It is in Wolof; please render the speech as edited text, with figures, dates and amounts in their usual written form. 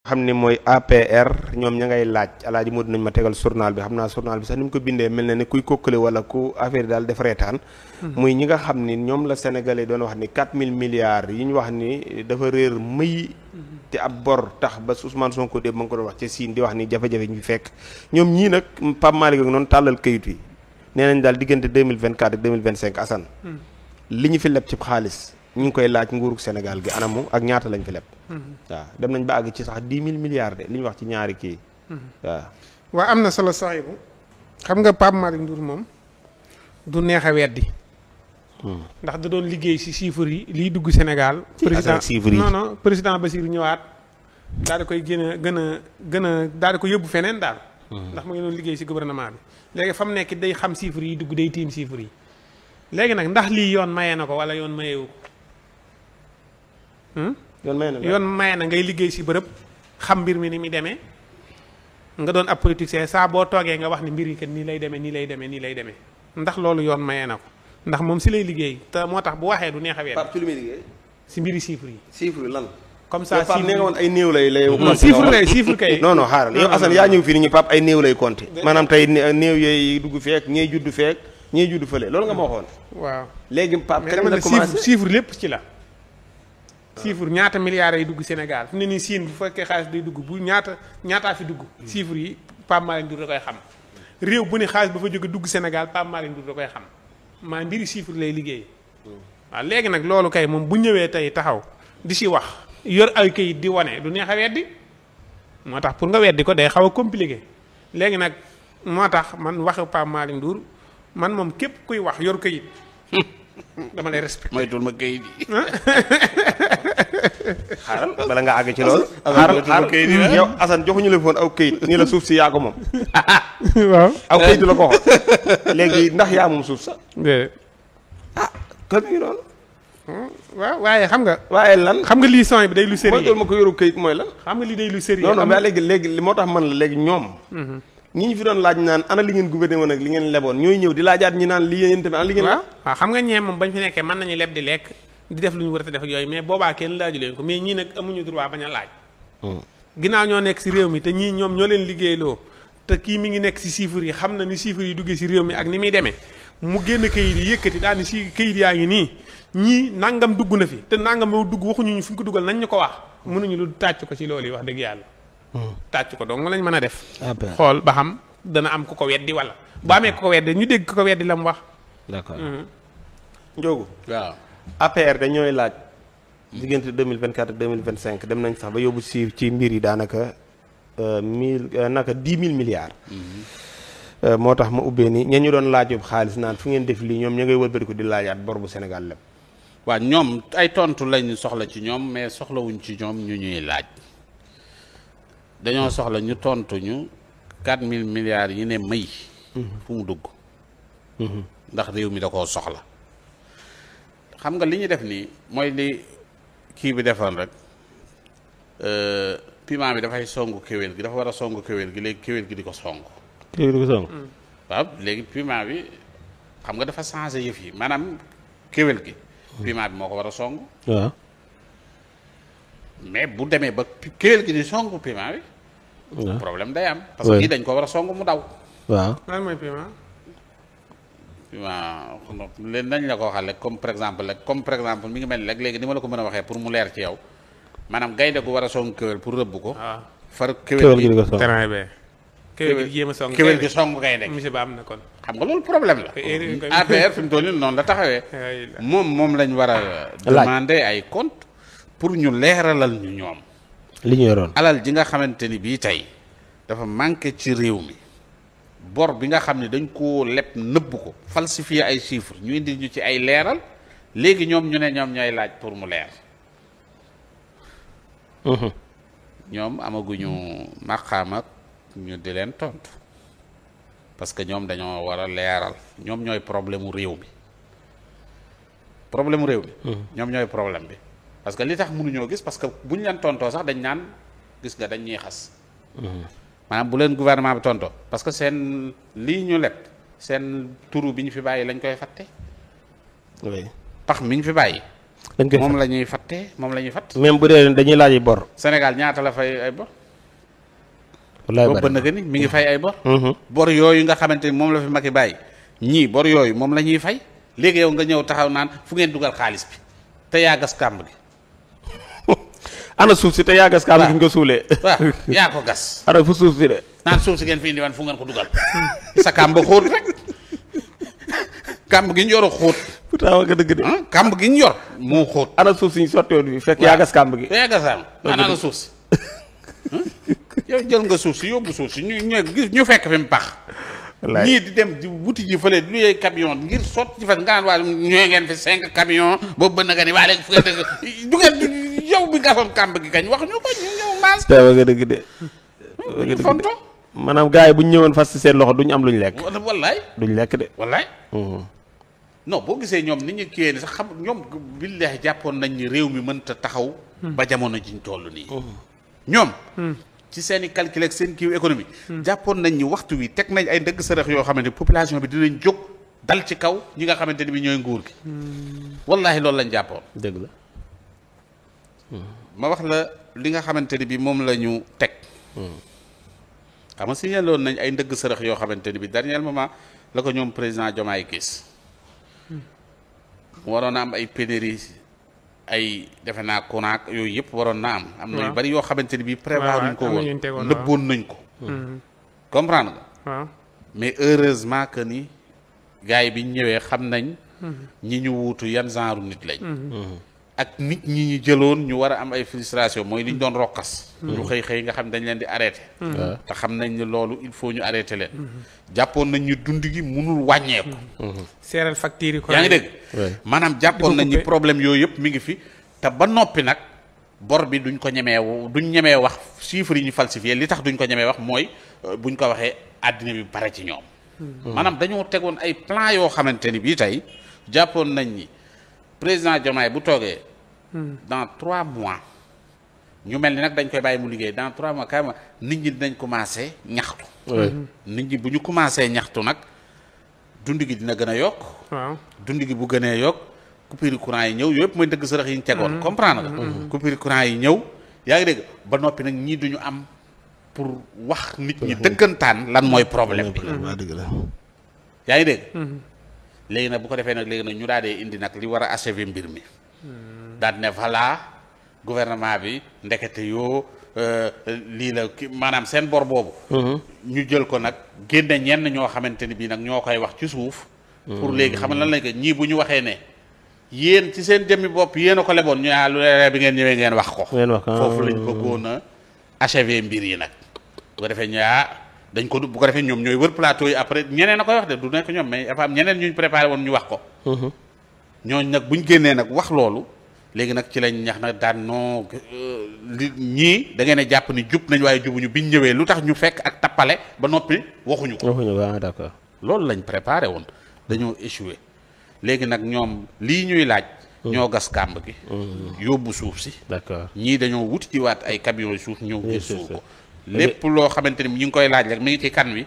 xam ni mooy APR ñoom ña ngay laaj alaaji moo dinañ ma tegal journal bi xam naa journal bi sax ni mu ko bindee mel na ni kuy kokkale wala ku affaire daal def reetaan muy ñi nga xam ni ñoom la sénégalais doon wax ni 4000 milliards yi ñu wax ni dafa réer mëy te ab bor tax ba Ousmane Sonko dee ba nga ko doon wax ci Siin di wax ni jafe-jafe ñu fi fekk ñoom ñii nag Pape Malick ak noonu tàllal kayit yi nee nañ daal diggante 2024 ak 2025 Assane li ñu fi leb ci xaalis ñu ngi koy laaj nguurug Sénégal gi anamu ak ñaata lañ fi leb waaw dem nañ ba àgg ci sax 10 000 milliards de li ñu wax ci ñaari kii waaw waaw am na solo saxibu xam nga Pape Malick Ndour moom du neex a weddi ndax da doon liggéey si chiffres yi liy dugg Sénégal président Bassirou ñëwaat daal di koy gën a daal di ko yóbbu feneen daal ndax mu ngi doon liggéey si gouvernement bi léegi fa mu nekk day xam chiffres yi dugg day tiim chiffres yi léegi nag ndax lii yoon maye na ko wala yoon mayewu ko yoon maye na ngay liggéey si bërëb xam mbir mi ni muy demee nga doon ab politicien saa boo toogee nga wax ni mbir yi kat nii lay demee nii lay demee nii lay demee ndax loolu yoon maye na ko ndax moom si lay liggéey te moo tax bu waxee du neex a weer. Pape ci lu muy liggéey. si mbiri chiffres yi. chiffres lan. comme ça Pape nee nga woon ay néew lay. non chiffre kay. non xaaral yow Assane yaa ñëw fii ni ñu Pape ay néew lay compter. maanaam tey néew yooyu dugg feek ñee judd feek ñee judd fële loolu nga ma waxoon. waaw léegi Pape kañ la commencé chiffre lépp ci la. chiffre ñaata milliards yi dugg Sénégal fi ne nii Siin bu fekkee xaalis day dugg bu ñaataa fi dugg. chiffre yi Pape Malick Ndour da koy xam. réew bu ne xaalis ba fa jóge dugg Sénégal Pape Malick Ndour da koy xam maa mbiri chiffre lay liggéey. waaw léegi nag loolu kay moom bu ñëwee tey taxaw di si wax yor ay kayit di wane du neex a weddi moo tax pour nga weddi ko day xaw a compliqué léegi nag moo tax man waxu Pape Malick Ndour man moom képp kuy wax yor kayit dama lay respecté. moytul ma kayit yi. xaaral bala nga àgg ci loolu. xaaral yow Assane joxuñu la foon aw kayit nii la suuf si yaa ko moom. waaw aw kayit la ko xool léegi ndax yaa moom suuf sa. déedéet. kon mi ngi noonu. waaw waaye xam nga. waaye lan xam nga lii son bi day lu sérieux. moytul ma ko yoru kayit mooy lan. xam nga lii day lu sérieux. non non mais léegi moo tax man la léegi ñoom. ñi ñu fi doon laaj naan ana li ngeen gouverné woon ak li ngeen leboon ñooy ñëw di laajaat ñi naan li yéen tamit ana li ngeen. waaw xam nga ñee moom bañ fi nekkee mën nañu leb di lekk di def lu ñu war a def ak yooyu mais boobaa kenn laaju leen ko mais ñii nag amuñu droit bañ a laaj. ginnaaw ñoo nekk si réew mi te ñii ñoom ñoo leen liggéeyloo te kii mi ngi nekk si chiffres yi xam na ni chiffres yi duggee si réew mi ak ni muy demee mu génn kayit yi yëkkati daal ni si kayit yaa ngi nii ñii nangam dugg na fi te nangam moo dugg waxuñu ñu fu ñu ko dugal nañ ñu ko wax mënuñu lu tàcc ko ci loolu yi wax dëgg yàlla. tàcc ko dong lañ mën a def. xool ba xam dana am ku ko weddi wala bu amee ku ko weddi ñu dégg ku ko weddi la mu wax. d'accord Ndiogou. waaw APR dañooy laaj. diggante 2024 ak 2025 dem nañ sax ba yóbbu si ci mbir yi daanaka 10 000 milliards. moo tax ma ubbee ni ña ñu doon laaj yóbbu xaalis naan fu ngeen def lii ñoom ña ngay wëlbatiku di laajaat bor bu Sénégal lépp. waaw ñoom ay tontu lañ soxla ci ñoom mais soxlawuñ ci ñoom ñu ñuy laaj dañoo soxla ñu tontu ñu 4000 milliards yi ne may. fu mu dugg. ndax réew mi da koo soxla. xam nga li ñu def nii mooy li kii bi defoon rek piment bi dafay songu kéwél gi dafa war a songu kéwél gi léegi kéwél gi di ko songu. kéwél gi songu. waaw léegi piment bi xam nga dafa changé yëf yi maanaam kéwél gi. piment bi moo ko war a songu. waaw. mais bu demee ba kéwél gi di songu piment bi. problème day am. parce que kii dañ ko war a songu mu daw. waaw. lan mooy piment. piment leen nañ la ko waxal comme par exemple mi ngi mel ni rek léegi ni ma la ko mën a waxee pour mu leer ci yow maanaam gaynde gu war a song kéwél pour rëbb ko. waaw far kéwél gi ko song. terrain bi kéwél gi jéem a song. kéwél gi song gaynde gi. monsieur Ba am na kon. xam nga loolu problème la. APR fi mu toll nii noonu la taxawee. moom lañ war a. demander ay compte pour ñu leeralal ñu ñoom. li ñu yoroon alal ji nga xamante ni bii tey dafa manqué ci réew mi. bor bi nga xam ne dañ koo leb nëbb ko falsifier ay chiffres ñu indi ñu ci ay leeral léegi ñoom ñu ne ñoom ñooy laaj pour mu leer. ñoom amaguñu maqaam ak ñu di leen tontu parce que ñoom dañoo war a leeral ñoom ñooy problème mu réew mi problème mu réew mi. ñoom ñooy problème bi parce que li tax mënuñoo gis parce que buñ leen tontoo sax dañ naan gis nga dañ ñuy xas. maanaam bu leen gouvernement bi tontoo parce que seen lii ñu leb seen turu bi ñu fi bàyyi lañ koy fàtte. oui pax mi ñu fi bàyyi dañ koy moom la ñuy fatte moom la ñuy fatt. même bu dee dañuy laaj bor. Sénégal ñaata la fay ay bor. wallaay boobu bari bëgg na ni mi ngi fay ay bor. bor yooyu nga xamante ni moom la fi Macky bàyyi ñii bor yooyu moom la ñuy fay léegi yow nga ñëw taxaw naan fu ngeen dugal xaalis bi te yaa gas kàmb gi. ana suuf si te yaa gas kàmb gi nga suulee. waaw yaa ko gas. ana fu suuf si de. naan suuf si ngeen fi indi wan fu ngeen ko dugal. sa kàmb xóot rek. kàmb gi ñu yor a xóot. pourtant wax nga dëgg de. kàmb gi ñu yor moo xóot. ana suuf si ñu sotteewoon bi fekk yaa gas kàmb gi. yaa gas kàmb ana suuf si. yow jël nga suuf si yóbbu suuf si ñu fekk fi mu pax. wallaay ñii di dem di wuti ji fële lu yee camion ngir sotti ci fa nga naan waa ñooy ngeen fi 5 camion boobu bëgg na nga ni waa léegi fu ngeen dëgg du ngeen yow bi gasoon kàmb gi kañ wax ñu ko ñu ñëw maas. te wax nga dëgg de. fonto maanaam gars yi bu ñu ñëwoon fas ci seen loxo duñ am luñ lekk. wallaay duñ lekk de. wallaay. non boo gisee ñoom ni ñu kiiyee ni sax xam ñoom billahi jàppoon nañ ni réew mi mënta taxaw. ba jamono jiñ toll nii. ñoom. ci seen i calcul ak seen kiiw économie. jàppoon nañ ni waxtu wi teg nañ ay ndëgg sërëx yoo xamante ni population bi dinañ jóg dal ci kaw ñi nga xamante ni bi ñooy nguur gi. wallahi loolu lañ jàppoon. dëgg la. ma wax la li nga xamante ni bi moom la ñu teg. xam nga signaloon nañ ay ndëgg sërëx yoo xamante ni bi dernier moment la ko ñoom président Diomaye gis. mu waroon a am ay pénurie ay defe naa konaak yooyu yëpp waroon na am. am na yu bari yoo xamante ni bii prévoir nañ ko woon nëbboon nañ ko. comprendre nga. waaw mais heureusement que ni gars yi bi ñu ñëwee xam nañ. ñi ñu wuutu yan genre nit lañ. ak nit ñi ñu jëloon ñu war a am ay frustration mooy li ñu doon rokkas. ñu xëy nga xam dañ leen di arrêté. te xam nañ ne loolu il faut ñu arrêté leen. jàppoon nañ ñu dund gi munul wàññeeku. seeral facture yi ko yaa ngi dégg. maanaam jàppoon nañ ni problème yooyu yëpp mi ngi fi. te ba noppi nag bor bi duñ ko ñemee wax chiffres yi ñu falsifié li tax duñ ko ñemee wax mooy buñ ko waxee àddina bi pare ci ñoom. maanaam dañoo tegoon ay plan yoo xamante ni bii tey jàppoon nañ ni président Diomaye bu toogee. dans 3 mois ñu mel ni nag dañ koy bàyyi mu liggéey dans 3 mois carrément nit ñi dinañ commencé ñaxtu. nit ñi bu ñu commencé ñaxtu nag dund gi dina gën a yokk. waaw dund gi bu gënee yokk coupure courant yi ñëw yooyu yëpp mooy dëgg sërëx yi ñu tegoon. comprendre nga. coupure courant yi ñëw yaa ngi dégg ba noppi nag ñii duñu am pour wax nit ñi dëggantaan lan mooy problème bi. yaa ngi dégg. léegi nag bu ko defee nag léegi nag ñu daal di indi nag li war a achever mbir mi. daal ne voilà gouvernement bi ndekete yoo lii la maanaam seen bor boobu. ñu jël ko nag génne ñenn ñoo xamante ni bii nag ñoo koy wax ci suuf. pour léegi xam lan lañ ko ñii bu ñu waxee ne yéen ci seen jëmmi bopp yéen a ko leboon ñu lu bi ngeen ñëwee ngeen wax ko. foofu lañ bëggoon a achever mbir yi nag. bu ko defee ñu dañ ko bu ko defee ñoom ñooy wër plateau yi après ñeneen a koy wax de du nekk ñoom mais dafa am ñeneen ñu préparé woon ñu wax ko. ñooñ nag buñ génnee nag wax loolu léegi nag ci lañ ñax nag daan non li ñii da ngeen a jàpp ni jub nañ waaye jubuñu biñ ñëwee lu tax ñu fekk ak tappale ba noppi waxuñu ko. d'accord. loolu lañ préparé woon dañoo échoué léegi nag ñoom lii ñuy laaj. ñoo gas kàmb gi. yóbbu suuf si. d'accord ñii dañoo wuti ci waat ay camions suuf ñëw jël suuf ko. lépp loo xamante ni ñu ngi koy laaj rek mi ngi ci kan wi.